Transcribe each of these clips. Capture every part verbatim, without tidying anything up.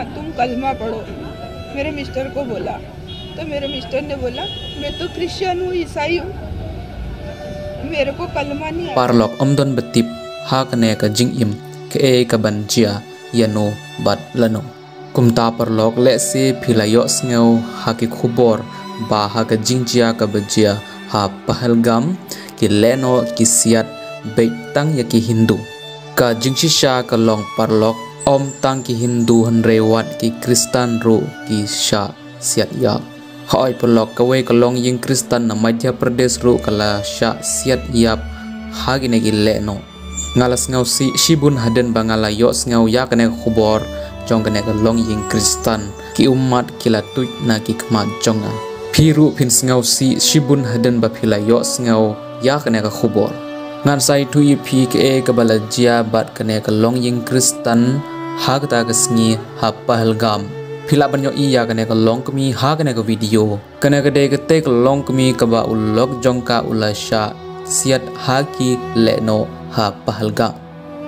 तुम कलमा पढ़ो, मेरे मिस्टर को बोला। तो मेरे मिस्टर ने बोला, मैं तो क्रिश्चियन हूँ, ईसाई हूँ, मेरे को कलमा नहीं आता। Paralok, ym don ba tip ha kane ka jingim kaei ka ban jia ïa no bad lano. Kumta paralok, lehse phi la ïohsngew ha ki khubor ba ha ka jingjia kaba jia ha Pahalgam, ki lehnoh ki siat beit tang ïa ki Hindu. Ka jingshisha ka long paralok, ym tang ki Hindu hynrei wat ki Khristan ruh ki shah siat ïap. Hooid paralok, kawei ka longïing Khristan na Madhya Pradesh ruh ka la shah siat ïap ha kine ki lehnoh. Nga la sngewsih shibun hadien ba nga la ïohsngew ïa kane ka khubor jong kane ka longïing Khristan. Ki ummat ki la tuid na ki khmat jong nga. Phi ruh phin sngewsih shibun hadien ba phi la ïohsngew ïa kane ka khubor. Ngan sa ïathuh ïa phi kaei kaba la jia bad kane ka longïing Khristan ha kata ka sngi ha Pahalgam. Phi lah ban ïohi ïa kane ka longkmie ha kane ka video. Kane ka dei katei ka longkmie kaba u lok jong ka u la shah siat ha ki lehnoh ha Pahalgam.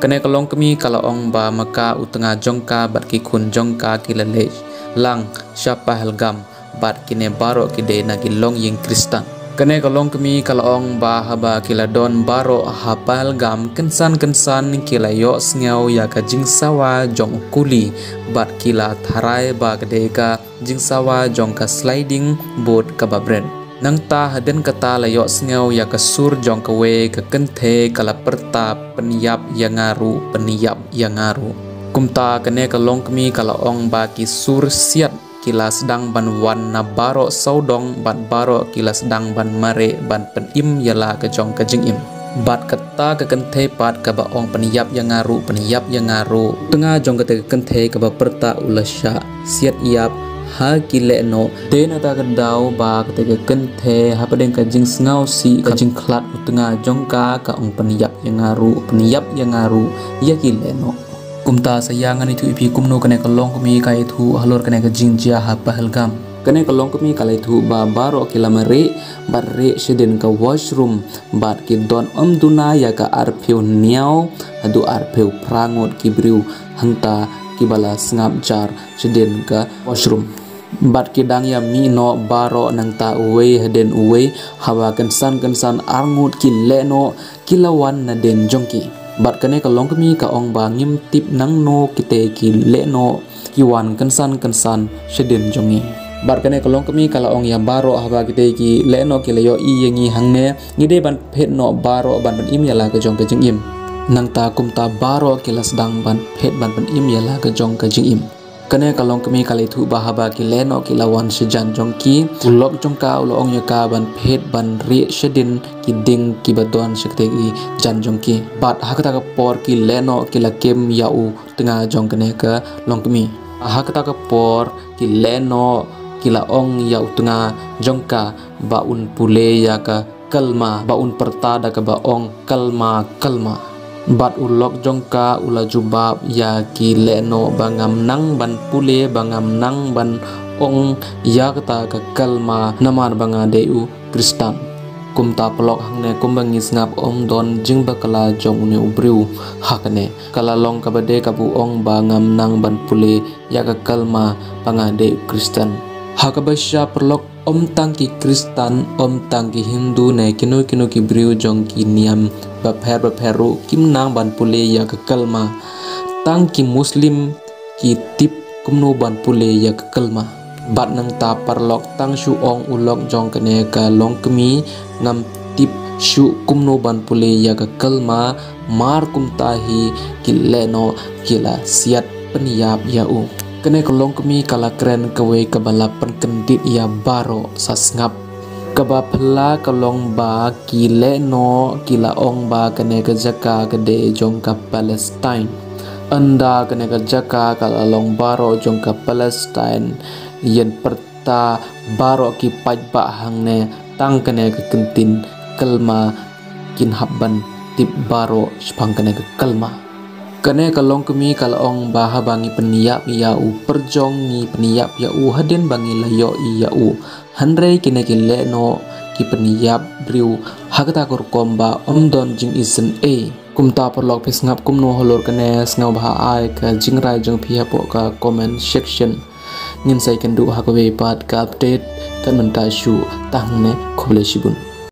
Kane ka longkmie ka la ong ba ma ka, u tnga jong ka bad ki khun jong ka ki la leit lang sha Pahalgam bad kine baroh ki dei na ki longïing Khristan. Kane ka longkmie ka la ong ba haba ki la don baroh ha Pahalgam, kynsan kynsan ki la ïohsngew ïa ka jingsawa jong u kuli bad ki la tharai ba ka dei ka jingsawa jong ka sliding board kaba bret. Nangta hadien kata la ïohsngew ïa ka sur jong kawei ka kynthei ka la pyrta, pynïap ïa nga ruh, pynïap ïa nga ruh. Kumta kane ka longkmie ka la ong ba ki sur siat ki la sdang ban wan na baroh sawdong bad baroh ki la sdang ban mareh ban pynim ïa la ka jong ka jingim. Bad kata ka kynthei pat kaba ong pynïap ïa nga ruh, pynïap ïa nga ruh, u tnga jong kata ka kynthei kaba pyrta u la shah siat ïap ha ki lehnoh. Dei na kata ka daw ba kata ka kynthei hapdeng ka jingsngewsih, ka jingkhlad, u tnga jong ka ka ong pynïap ïa nga ruh, pynïap ïa nga ruh ïa ki lehnoh. Kumta sa ïa ngan ïathuh ïa phi kumno kane ka longkmie ka ïathuh halor kane ka jingjia ha Pahalgam. Kane ka longkmie ka la ïathuh ba baroh ki la mareh bad rieh shadien ka washroom bad ki don ym duna ïa ka arphew hynñiew haduh arphew phra ngut ki briew hangta kiba la sngap jar shadien ka washroom. Bad ki dang ïa mih noh baroh nangta uwei hadien uwei, haba kynsan kynsan ar ngut ki lehnoh ki la wan nadien jong ki. Bad kane ka longkmie ka ong ba ngim tip nangno kitei ki lehnoh ki wan kynsan kynsan shadien jong ngi. Bad kane ka longkmie ka la ong ïa baroh haba kitei ki lehnoh ki la ïohi ïa ngi hangne, ngi dei ban phet noh baroh ban pynim ïa la ka jong ka jingim. Nangta kumta baroh ki la sdang ban phet ban pynim ïa la ka jong ka jingim. Kane ka longkmie ka la ïathuh ba haba ki lehnoh ki la wan sha jan jong ki, u lok jong ka u la ong ïa ka ban phet ban rieh shadien ki dieng kiba don sha katei ki jan jong ki. Bad ha kata ka por ki lehnoh ki la kem ïa u tnga jong kane ka longkmie. Ha kata ka por ki lehnoh ki la ong ïa u tnga jong ka ba un pule ïa ka kalma, ba un pyrta da kaba ong kalma, kalma. Bad u lok jong ka u la jubab ïa ki lehnoh ba ngam nang ban pule, ba ngam nang ban ong ïa kata ka kalma namar ba nga dei u Khristan. Kumta paralok, hangne kumba ngi sngap ym don jingbakla jong une u briew ha kane. Ka la long kaba dei kaba u ong ba ngam nang ban pule ïa ka kalma ba nga dei u Khristan. Ha kaba shisha paralok, ym tang ki Khristan, ym tang ki Hindu ne kino kino ki briew jong ki niam bapher bapher ruh kim nang ban pule ïa ka kalma. Tang ki Muslim ki tip kumno ban pule ïa ka kalma. Bad nangta paralok, tang shu ong u lok jong kane ka longkmie ngam tip shuh kumno ban pule ïa ka kalma, mar kumta hi ki lehnoh ki la siat pynïap ïa u. Kane ka longkmie ka la kren kawei kaba la pynkyndit ïa baroh, sa sngap. Kaba phylla ka long ba ki lehnoh ki la ong ba kane ka jaka ka dei jong ka Palestine. Ynda kane ka jaka ka la long baroh jong ka Palestine, ïen pyrta baroh ki paidbah hangne, tang kane ka kyntien kalma kin hap ban tip baroh shaphang kane ka kalma. Kane ka longkmie ka la ong ba haba ngi pynïap ïa u pyrjong, ngi pynïap ïa u hadien ba ngi la ïohi ïa u. Hynrei kine ki lehnoh ki pynïap briew ha kata ka rukom ba ym don jingisynei. Kumta paralok, phi sngap kumno halor kane, sngewbha ai ka jingrai jong phi hapoh ka comment section. Ngin sa ïakynduh ha kawei pat ka update. Kan mynta shuh tang hangne, khublei shibun.